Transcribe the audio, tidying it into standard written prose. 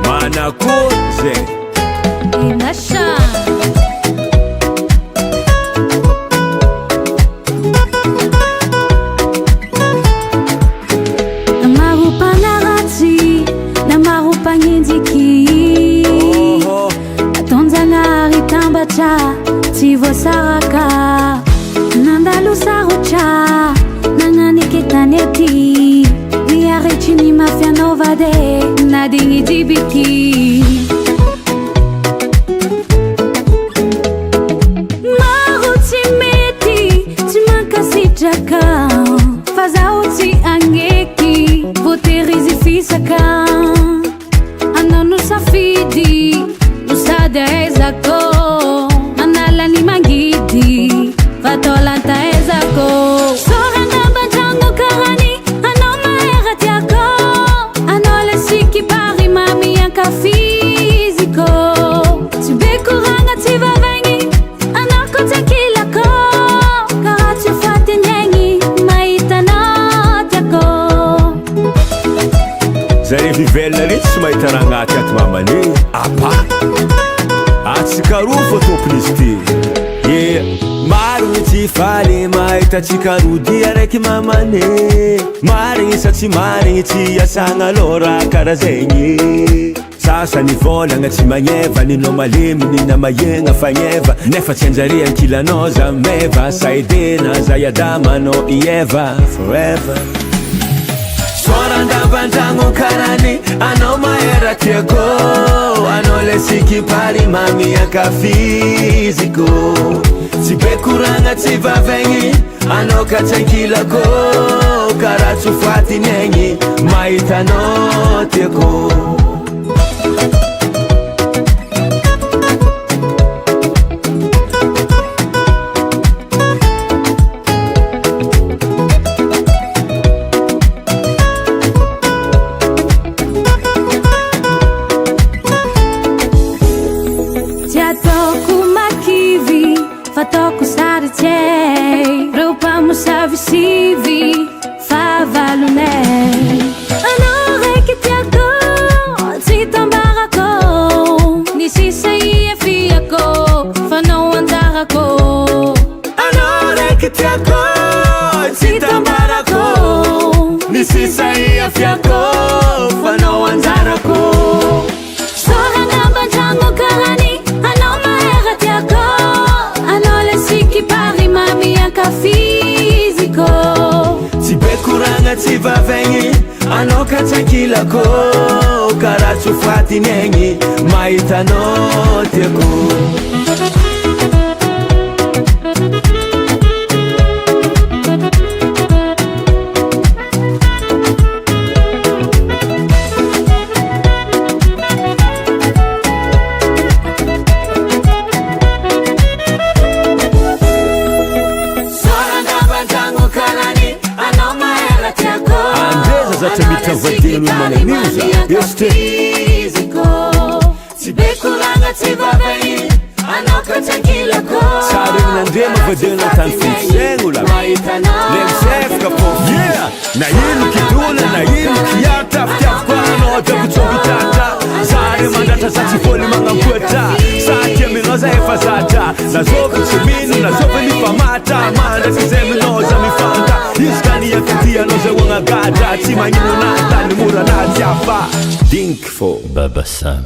Manakory zay? Inasha. Maro mpanaratsy na maro mpagnenjiky. Oho. Ataon-janahary tambatra tsy voasaraka. Nandalo sarotra nagnaniky tanety. Niaritry ny mafy anao vade nadigny jibiky. Maro tsy mety tsy mankasitraka fa zaho tsy agneky voatery izy fisaka. Anao no safidy no sady ahaizako manala ny mangidy fa taolan-tahaizako. Soranambantrano karany anao mahera tiako anao le sikipary mamy ankafiziko. Tsy be koragna tsy vavaigny anao ko tsy ankilako karaha tsy ho faty ny aigny mahita anao tiako. Zare vivelona retsy tsy mahita raha agnaty ato mamany e. Apa. Atsika roa fô tompony izy ty. Yeah. Maro ny tsy faly mahita antsika roa dia araiky mamany e. Marigny sa tsy marigny tsy iasagna alôha raha karaha zegny. Sasany vôlagna tsy magneva ninao malemy nina mahiegna fagneva nefa tsy anjare ankilanao za meva sa Edena za i Adama anao i Eva forever. Soran-damban-dragno karany anao mahera tiako anao le sikipary mamy ankafiziko tsy be koragna tsy vavaigny anao ka tsy ankilako karaha tsy ho faty ny aigny mahita anao tiako. Tsy ataoko makivy fa ataoko saritsy reo mpamosavy sivy fahavalonay. Anao raiky tiako tsy tambarako ny sisa iafiako fanao anjarako. Anao raiky tiako tsy tambarako ny sisa iafiako fanao anjarako. Soranambantrano karany anao mahera tiako anao le sikipary mamy ankafiziko. Tsy be koragna tsy vavaigny anao ka tsy ankilako karaha tsy ho faty ny aigny mahita anao tiako. Soranambantrano karany anao mahera tiako Andreza zatra miditra voadino magnan'io za. Este. ankafiziko. Tsy be koragna tsy vavaigny anao ka tsy ankilako. Tsara igny nandrema voadino tany fotsegno la. Mahita anao Le misefaka fô. Yeah. Na ino kidona na ino kiatra fitiavako anao drako tsy mitratra. Zare mandratra za tsy fôly magnamboatra. Satria aminao za efa zatra. Na zovy tsy mino na zovy mifamatra. Mandratra izay aminao za mifanta. Izy ka ny ankatia anao zay hoagnagadra. Tsy magnino na tany mora na tsy afa. Dink fô. Baba Sam.